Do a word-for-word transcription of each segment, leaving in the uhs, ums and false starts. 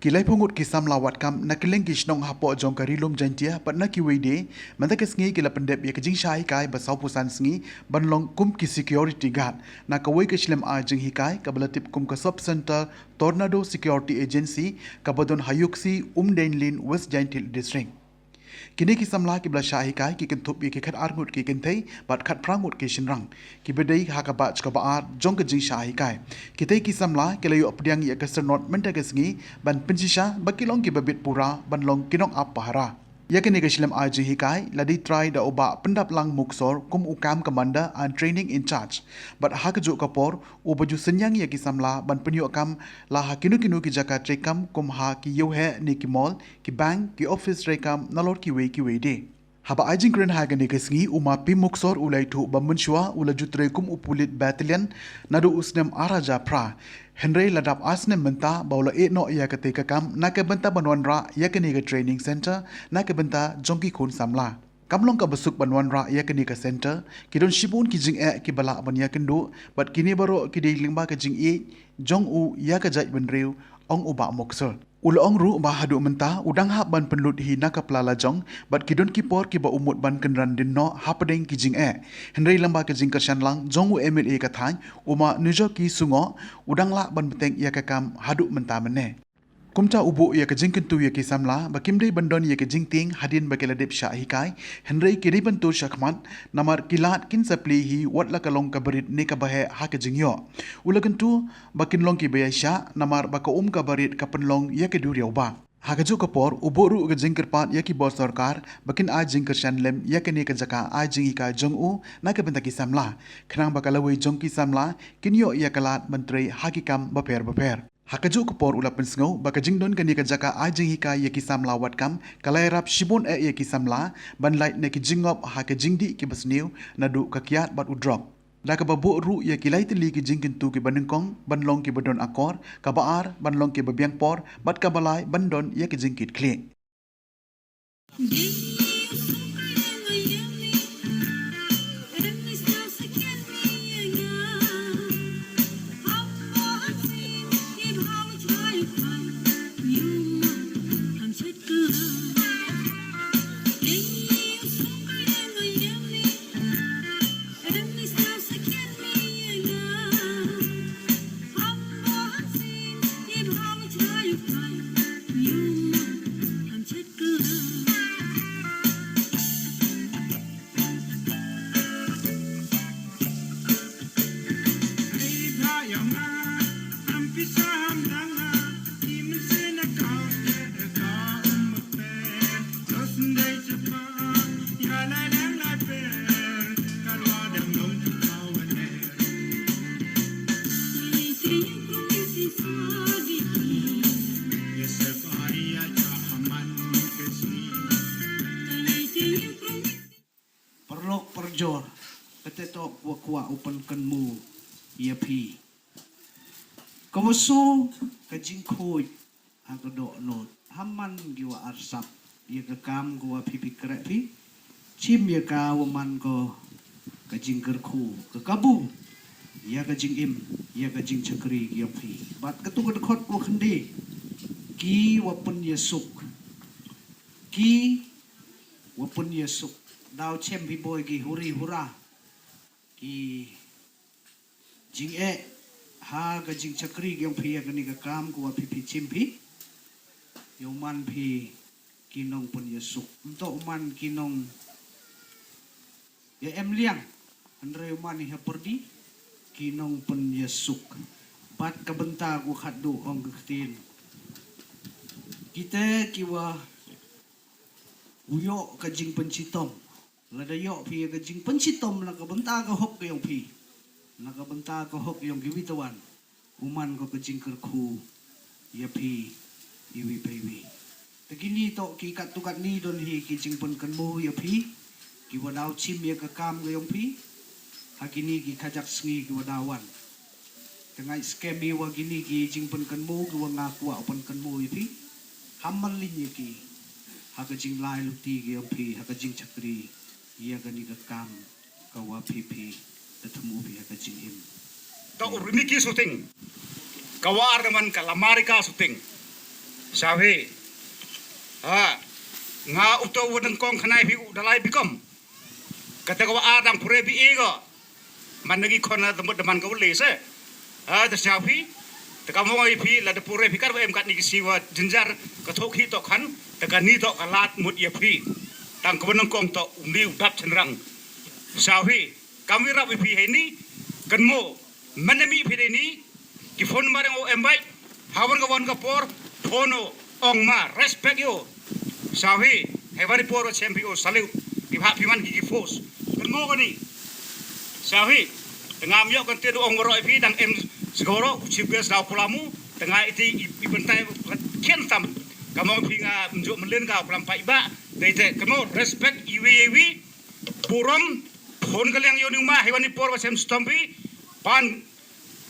Ki laiphew ngut ki samla wad kam na kylleng ki shnong hapoh jong ka Ri Lum Jaintia bad na kiwei de, mynta ka sngi ki la pyndep ïa ka jingshah hikai ba sawphew san sngi ban long kum ki security guard na kawei ka shlem ai jinghikai kaba la tip kum ka Sub Centre Tornado Security Agency kaba don ha Iooksi, Umdeinlin, West Jaintia Hills District. Kine ki samla kiba la shah hikai ki kynthup ïa ki khatar ngut ki kynthei bad khatphra ngut ki shynrang, kiba dei ha ka batch kaba ar jong ka jingshah hikai. Kitei ki samla ki la ïoh pdiang ïa ka syrnod mynta ka sngi ban pynshisha ba ki long kiba bit pura ban long ki nongap pahara. Ïa kane ka shlem ai jinghikai la dei trai da u Bah Pyndaplang Muksor kum u Camp Commander and Training in Charge. Bad ha kajuh ka por, uba ju synñiang ïa ki samla ban pynïoh kam la ha kino kino ki jaka treikam kum ha ki ïewheh ne ki mall, ki bank, ki office treikam nalor kiwei kiwei de. Haba ai jingkren ha kane ka sngi, u Ma P Muksor u la ïathuh ba mynshuwa u la ju trei kum u pulit battalion naduh u snem ar hajar phra. Hynrei la dap ar snem mynta ba u la ïeh noh ïa katei ka kam na ka bynta ban wanrah ïa kane ka training centre na ka bynta jong ki khun samla. Kam long kaba suk ban wanrah ïa kane ka centre, ki don shibun ki jingeh kiba lah ban ïakynduh bad kine baroh ki dei lyngba ka jingïeit jong u ïa ka jaitbynriew, ong u Bah Muksor. U la ong ruh ba haduh mynta u dang hap ban pynlut hi na ka pla lajong bad ki don ki por kiba u mut ban kynran dien noh hapdeng ki jingeh. Hynrei lyngba ka jingkyrshan lang jong u M L A ka thaiñ, u Ma Nujorki Sungoh, u dang lah ban bteng ïa ka kam haduh mynta mynne. Kumta u buh ïa ka jingkyntu ïa ki samla ba kim dei ban don ïa ka jingtieng hadien ba ki la dep shah hikai, hynrei ki dei ban tur shakhmat namar ki lad kin sa plie hi wat la ka long kaba rit ne kaba heh ha ka jingïoh. U la kyntu ba kin long kiba ïaishah namar ba ka um kaba rit ka pynlong ïa ka duriaw bah. Ha kajuh ka por, u buh ruh ka jingkyrpad ïa ki bor sorkar ba kin ai jingkyrshan lem ïa kane ka jaka ai jinghikai jong u na ka bynta ki samla, khnang ba ka lawei jong ki samla kin ïoh ïa ka lad ban trei ha ki kam bapher bapher. Ha kajuh ka por u la pynsngew ba ka jingdon kane ka jaka ai jinghikai ïa ki samla wad kam ka la ïarap shibun eh ïa ki samla ban lait na ki jingngop ha ka jingdih kiba sniew naduh ka kiad bad u drok. Da kaba buh ruh ïa ki lai tylli ki jingkyntu kiba nyngkong ban long kiba don akor, kaba ar ban long kiba biang por, bad kaba lai ban don ïa ki jingkitkhlieh. Paralok parajor, kata toh ka kwah u pynkynmaw ïa phi. Ka wa shu ka jingkhuid ha ka dohnud, ha man ki wa arsap ïa ka kam ka wa phi phi khreh phi, chim ïa ka wa man ko ka jingkyrkhu, ka kabu ïa ka jingim, ïa ka jingchakri ki ïong phi. Bad katu ka dkhot ko khynde, ki wa pynïasuk, ki wa pynïasuk. Daw chem phi boi ki huri hura, ki jingeh ha ka jingchakri ki ïong phi ïa kane ka kam ka wa phi phi chim phi. Ïa u man phi ki nongpynïasuk. Ym toh u man ki nong ïa em liang, hynrei u man i ha pyrdi ki nongpynïasuk. Bad ka bynta ka wa khatduh ong ka ktien, kita ki wa u ïoh ka jingpynshitom. Lada ïoh phi ïa ka jingpynshitom na ka bynta ka hok ka ïong phi, na ka bynta ka hok ïong kiwi tawan, u man ko ka jingkyrkhu ïa phi iwi pa iwi. Te kini toh ki katto katne don hi ki jingpynkynmaw ïa phi, ki wa daw chim ïa ka kam ka ïong phi ha kini ki khajak sngi ki wa daw wan. Te nga ai skhem ïa wa kini ki jingpynkynmaw ki wa nga kwah pynkynmaw ïa phi, ha man lynti ïa ki, ha ka jinglai luti ki ïong phi, ha ka jingchakri ïa kani ka kam ka wa phi phi da thmu phi ha ka jingim. Ka u Riniki Shooting, ka wa ar man ka Lamarika Shooting. Shaw hi. Ha. Nga uto wa dengkong khnai phi u dalai bikom. Kata ka wa a dang pure bi e go. Man nagi khon na tempat deman ka wale se. Ha, ta shaw phi. Ta ka mong ai phi la da pure phi kar wa em kat ni ki siwa jinjar ka thok hi tok khan. Ta ka ni tok ka lat mut ya phi. Tang ka wa dengkong tok u ni u dap chenrang. Shaw hi. Kam wi rap wi phi hei ni. Kan mo. Man na mi phi dei ni. Ki phone mareng o em bai. Hawan ka wan ka por. Phone o ong ma respect yo. Shaw hi. Hei wan i por o chem phi o salute. Ki bha phi man ki ki force. Kan mo ka ni. Shaw hi. Tengah miok kan te do ong waro phi dang em segoro chief guest dau kulamu. Tengah iti i i bentai kian tam. Kamo phi nga mjuk melin ka kulam pai ba. Dei te kamo respect iwi iwi. Burom phone ka liang yo ni ma hei wan i por wa chem stompi. Pan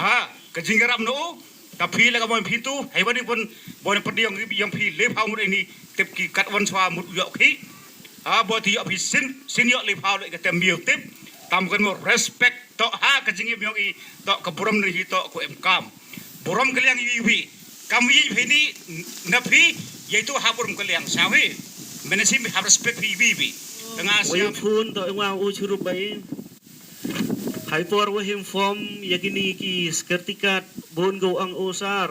Ha, ka jingïarap no, ka phi la ka boin phi tu, hei wan i pun, boin pun yong yong phi le phaw mut ini, tip ki kat wan swa mut yok khi. Ha, bo ti yok phi sin, sin yok le phaw le ka tem biu tip. Tam kan mo respect to ha ka jingim yong i to ka burom ni hi to ko em kam. Burom ka liang i wi. Kam wi phi ni na phi, yaitu ha burom ka liang shaw hi. Mene sim ha respect phi wi wi. Tengah Wei siam. Phone to engwa u churup bai. Hai por wa him form ya kini ki security card bun go ang o sar.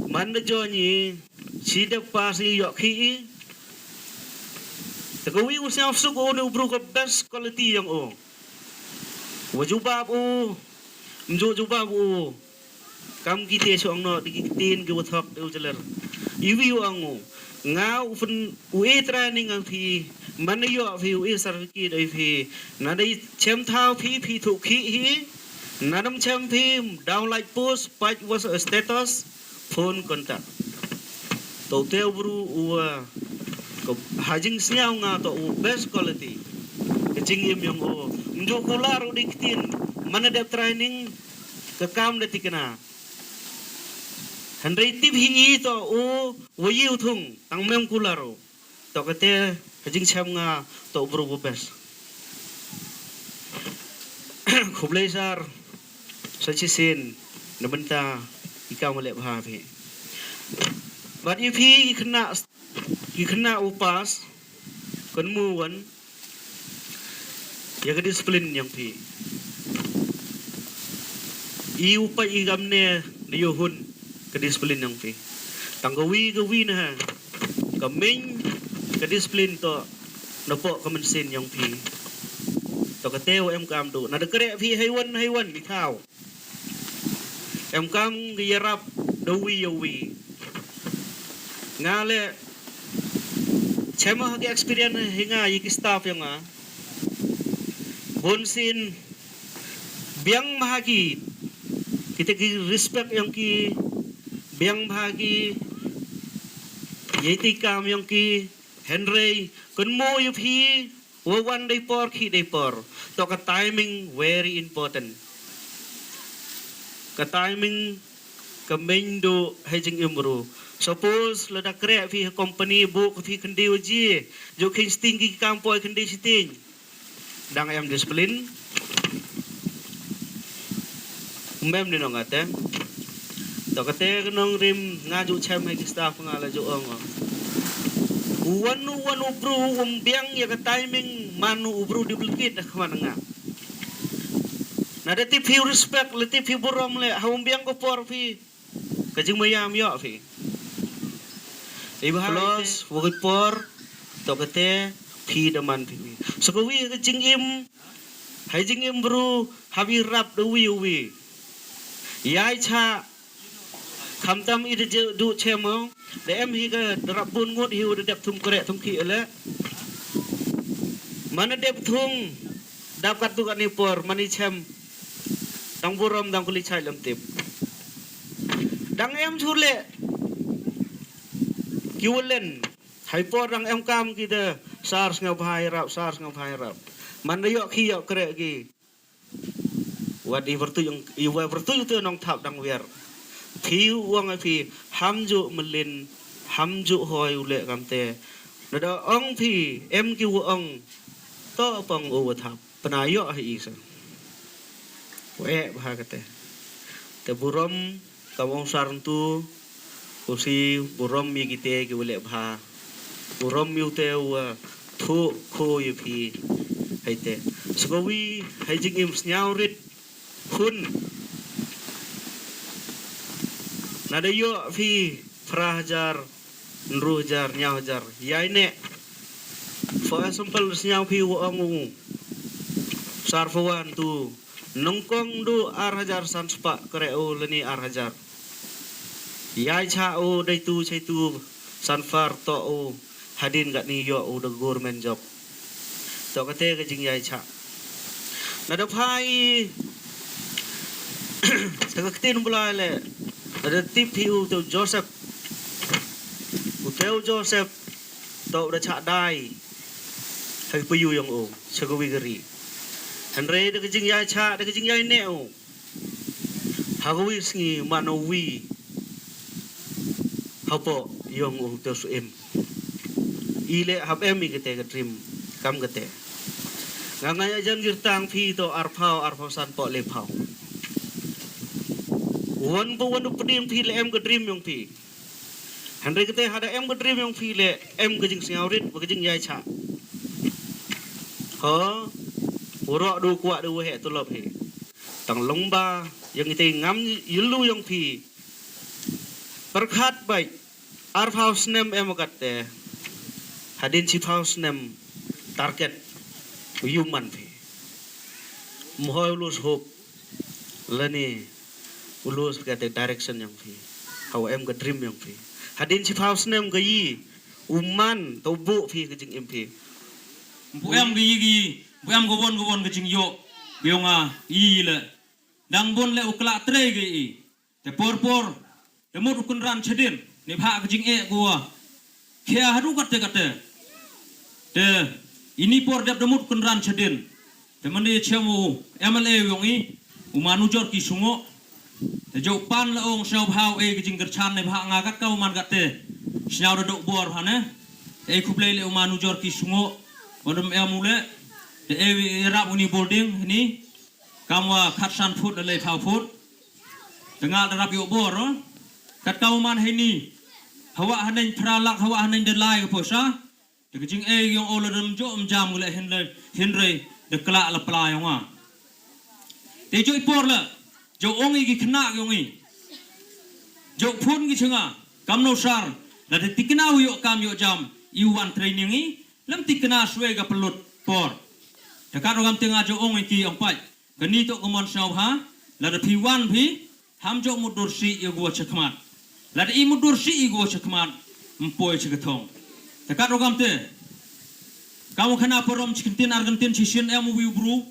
Man da jo ni chi da pa si yok khi i. Te ko wi u siam suk o ne u bru ko best quality yang o. Wa jubab o. Mjo jubab o. Kam ki te shong no di ki tin ki wa thok di u jaler. Iwi u ang u. Nga u fen u e training ang phi. Man yo phi u e certificate ai phi. Na dei chem thau phi phi thu khi hi. Na dam chem phi down like post pach was status phone contact. To te u bru u wa ko hajing sniaw nga to u best quality. Ka jingim yong u. Mjo kular u di ki tin. Man dep training ka kam da tikna. Hynrei tip hi i to u wa yi u thung tang mem kular u. To kate ha jingchem nga to u bru bu best. Khublei sar sa chisin na bynta i kam leh bha phi. Bad i phi i khna i khna u pas kan mu wan. Ya ka discipline yang phi. I u pa i gamne na yo hun ka discipline yang phi. Tang ka wi ka wi na ha. Ka main ka discipline to na po ka mensin yang phi. To ka te wa em kam do. Na da kre phi haiwan haiwan ni thau. Em kam ka yarap da wi ya wi. Nga le chema ha ki experience hi nga yi ki staff yong nga. Bun sin biang ma ha ki. Kita ki respect yong ki biang ma ha ki. Yei ti kam yong ki. Hynrei kan mo yu phi. Wa wan dei por khi dei por. To ka timing very important. Ka timing ka main do hajing imru. Suppose la da kre phi company bu ka phi kendi waji. Jo khin sting ki kam poi kendi sting. Dang em discipline. Mem ni nong ate. To kate ka nong rim nga ju chem hai ki staff nga la ju ong. U wan u wan u bru um biang ya ka timing man u bru duplicate da khmat nga. Na da tip hi respect le tip hi burom le ha um biang ko por phi. Ka jingmayam yo phi. Iba ha plus wa ka por to kate phi da man phi. So ka wi ka jingim. Hai jingim bru habi rap da wi wi. Yai cha. Khamtam i da je du chemo. Da em hi ka da rap bun ngut hi u da dep thum kre thum ki ele. Mana dep thum dap kat tu kat ni por mani chem. Dang burom dang kuli chai lam tip. Dang em chule. Ki ulen. Hai por dang em kam ki da sar snga bhai rap sar snga bhai rap. Man da yok ki yok kre ki. Wat i bertu yung i wa bertu yung tu nong thap dang wer. Phi wang phi ham ju melin ham ju hoi u le kam te. Na da ong phi em ki wa ong to pong u wa thap. Pna yo ha i sa. Wa e bha ka te. Te burom Kam ong sar ntu, u si burom ïa kite ki u leh bha. Burom ïa ute u, uh, thuh kho ïa phi. Haite. Sa kawi, hai jingim sñiaw rit. Hun. Nada ïoh phi, phra hajar, ynru hajar, ñiaw hajar. Ïai neh. For example, sñiaw phi u ong u. Sar Fawan tu. Nyngkong du ar hajar san spah kre u lani ar hajar. Ïai chah u dei tu chai tu san phar to u hadien katni ïoh u da government job. To kate ka jingïai chah. Nada phai sa ka ktien Blai le. Nada tip phi u te u Joseph. U te u Joseph. To u da chah dai. Hai phi u ïong u. Sa ka wi ka ri. Hynrei da ka jingïai chah, da ka jingïai neh u. Ha ka wi sngi man u wi. Hapoh ïong u te u Suim. I le hap em i kate ka dream. Kam kate. Nga ngai ajan gir tang phi to ar phaw, ar phaw san poh le phaw. Wan po wan u pding phi le em ka dream ïong phi. Hynrei kate hada em ka dream ïong phi le em ka jingsñiaw rit, ba ka jingïai chah. Ho, u roh du kwah du waheh tulop hi. Tang long ba, ïong ite ngam ïulu ïong phi. Pyrkhat bait, ar phaw snem em kate. Hadien chi phaw snem, target, u ïu man phi. Mhoi u lose hope, lani, u lose kate direction ïong phi. Hawa em ka dream ïong phi. Hadien chi phaw snem ka yi, u man, to buh phi ka jingim phi. Bu em ka yi ka yi, bu em ka won ka won ka jingïoh, ka ïong a, yi le. Dang bun le u kla trei ka yi. Te por por, te mut u kynran chadien, ne bha ka jingeh ko wa. Khia haduh kate kate. Te ini por dep te mut u kynran chadien. Te mane chem u M L A u ïong i, u Manujor Ki Sungo. Te jok pan la ong sñiaw bha u ei ka jingkyrchan ne bha nga kat ka u man kate. Sñiaw da dok bor bha ne. Ei khublei le u Manujor Ki Sungo. Wadam em u le. Te ei rap u ni building ni. Kam wa khatsan phut da lei phaw phut. Te nga da rap ïoh bor, oh. Kat ka u man heini. Hawa haneng phra lak, hawa haneng da lai ka poisa. Te ka jingei ïong o la dam jom jam le hynrei, hynrei da kla la pla ïong a. Te joi por la, jo ong i ki khynnah ïong i. Jo phun ki chenga, kam no sar, la te tikna u ïoh kam ïoh jam, i wan training i, lam tikna swei ka pelut por. Te ka rogam te nga jo ong i ki ong pait. Kani to ka mon sñiaw bha, lada phi wan phi, ham jok mudur si ïa gua chakmat. Lada i mudur si ïa gua chakmat, mpoi chakathong. Te kat rogam te, kam u khana parom chi kyntin ar kyntin chi sien em u wi u bru,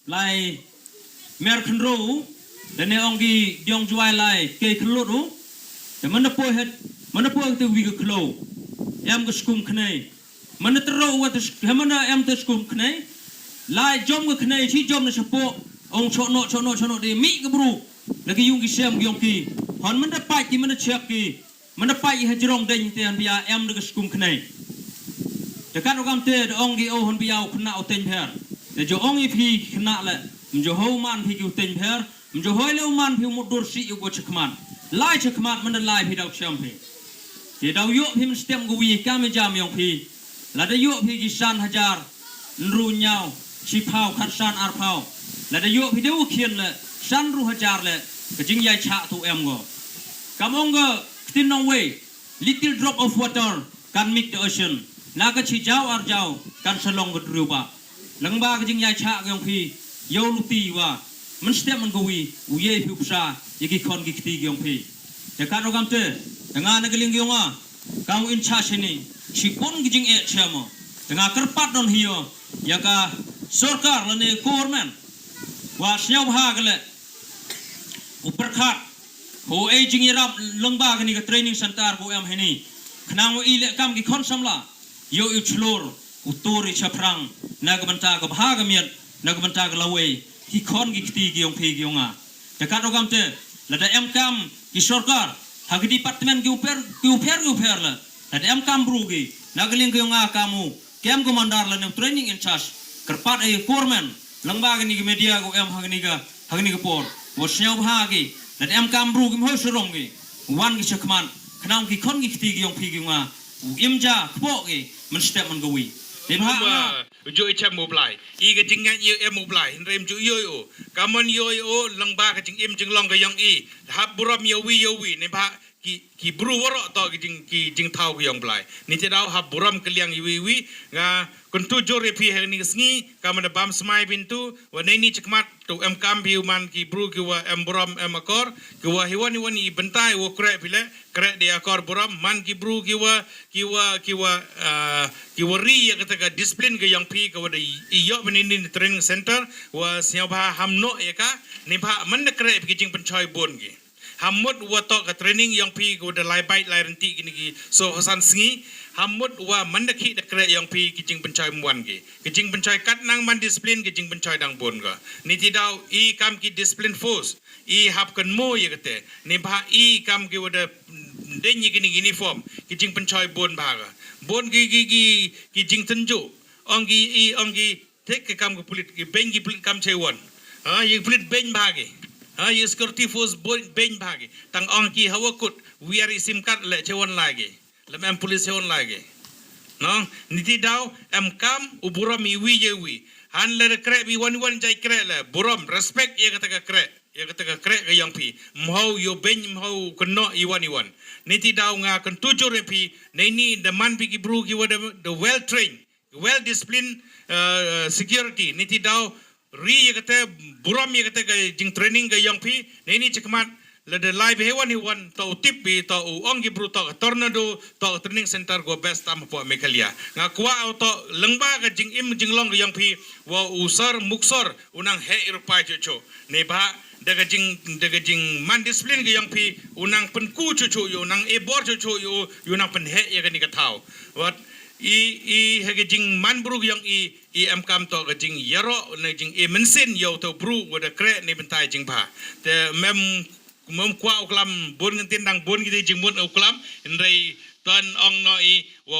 lai mer khynro u, da ne ong ki diong jwai lai, kei khynlut u, te mana poi het, mana poi te wi ka khlo, em ka skum khnei, Mana tero wa te sk-, he mana em te skum khnei. Lai jom ka khnei, chi jom na shapo. Ong chok no, chok no, chok no de mi ka bru. La ki yung ki sem ki yong ki. Hon mana pai ki, mana chek ki. Mana pai ha jrong deng te han bia em de ka skum khnei. Te kat rogam te, de ong ki o hon bia u khynnah u teng bher. Te jo ong i phi khynnah le. Mjo ho man phi ki u teng bher. Mjo hoi le u man phi u mut dur si ïa u ko chakmat. Lai chakmat mana lai phi daw chem phi. Te daw ïoh phi mynstep ko wi kam i jam yong phi. Lada ïoh phi ki san hajar. Nru ñiaw. Chi phaw khat san ar phaw. Lada ïoh phi de u khian le. San ru hajar le. Ka jingïai chah tu em go. Kam ong ga ktin nong wei. Little drop of water can make the ocean. Na ka chi jaw ar jaw kan sa long ka driu ba. Lang ba ka jingïai chah ka yong phi, yow luti wa. Mynstep man ka wi, u ye phi u psa, ïa ki khon ki kti ki yong phi. Te kat rogam te, te nga na ka liang ki yong a, ka u in cha shini, chi pon ki jingeh chemo. Te nga kyrpad don hiyo, ïa ka sorkar lane government. Wa sñiaw bha ka le, u pyrkhat, ho ei jingïarap lyngba kani ka training center ko em hini. Khnang wa i le kam ki khon samla. Ïoh ïoh chlur, u tur i chaphrang, na ka bynta ka bha ka miat, na ka bynta ka lawei, ki khon ki kti ki yong phi ki yong a. Te kat rogam te, lada em kam ki sorkar, ha ki department ki u pher, ki u pher, ki u pher la, lada em kam bru ki, na ka liang ki yong a kam u, kem commander lane training in charge, kyrpad ei kormen, lyngba kani ka media ko em ha kani ka, ha kani ka por, wa sñiaw bha ki, Lada em kam bru kim hoi sharum ki. Wan ki shakhmat. Khnang ki khon ki kti ki yong phi ki nga. U im ja kpoh ki. Mynstep man gawi. Dei bha nga. U ju i chem u Blai. I ka jingngeit i em u Blai. Hynrei im ju i oi o. Ka mon i oi o. Lang ba ka jingim jinglong ka yong i. Hap burom yowi yowi. Dei bha ki, ki bru waroh to ki jing, ki jingthaw ki yong Blai. Ni te daw hap burom ka liang iwi iwi. Nga kuntu jur ïa phi ha ni sngi, ka mada bam smai bintu, wa nei ni chakmat, tu em kam phi u man ki bru ki wa em burom, em akor, ki wa hiwan hiwan i bentai wa krek phi le, krek de akor burom, man ki bru ki wa, ki wa, ki wa, ah, ki wa ri ïa kata ka discipline ka yong phi, ka wa da i, i yok bini ni training center, wa sñiaw bha ham noh ïa ka, ni bha man da krek phi ki jingpynchoi bun ki. Hamut wa tok ka training yong phi ko da lai bait lai renti kini ki so hosan sngi. Hamut wa man da ki da krek yong phi ki jingpynchoi mwan ki. Ki jingpynchoi kat nang man discipline ki jingpynchoi dang bun ka. Ni ti daw i kam ki discipline force. I hap kan mo ye kate. Ni bha i kam ki wa da deng ye kini uniform. Ki jingpynchoi bun bha ka. Bun ki ki ki ki jingtynju. Ong ki i ong ki Thik ki kam ki pulit, ki beng ki pulit kam chewon. Ha, ye pulit beng bha ki. Ha, ye security force beng bha ki. Tang ong ki hawa kut, wiar i sim kat le chewon lai ki. Lem em pulit chewon lai ki. No, ni ti daw, em kam, u burom i wi ye wi. Han le krek bi wan wan jai krek le, burom, respect ye kata ka krek. Ye kata ka krek ka yong phi. Mhau yo beng, mhau keno i wan i wan. Ni ti daw nga kan tujur ye phi, nei ni the man bi ki bru ki wa the, the well trained. Well disciplined, uh, security. Ni ti daw ri ye kate burom ye kate ka jing training ka yong phi. Nei ni chikmat le de lai bi hewan hewan to u tip bi to u ong ki bru to ka tornado to ka training center ko best tam po Meghalaya. Nga kwa u to lengba ka jing im jing long ka yong phi wa u sar muksor u nang he irupai chuchu. Nei ba da ka jing, da ka jing man discipline ka yong phi u nang penku chuchu yu nang ebor chuchu yu yu nang penhe ye ka ni ka thaw. Wat i i he ka jing man bru ka yong i I em kam to ka jing yaro ne jing i mensin yo to bru wa da krek ni bentai jing bha. Te mem mem kwa u klam bun ngentin dang bun ki jing bun u klam inrei ton ong no i wa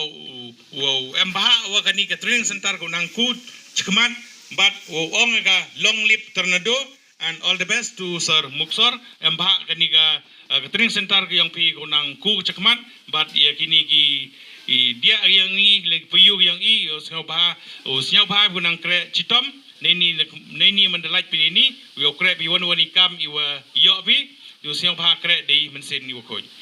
wa em bha wa ka ni ka training center ko nang kut chikmat bat wa ong ka long lip tornado. And all the best to Sir Muksor, em bha ka ni ka, uh, ka training center ka yong phi ko nang ku chakmat, bat ya kini ki i dia yang i le payu yang i, o sngau bha, o sngau bha ko nang krek chitom, nei ni, nei ni mandalaj pi nei ni, wi o krek bi wan wan i kam i wa yo bi, o sngau bha krek dei mensin ni wa koj.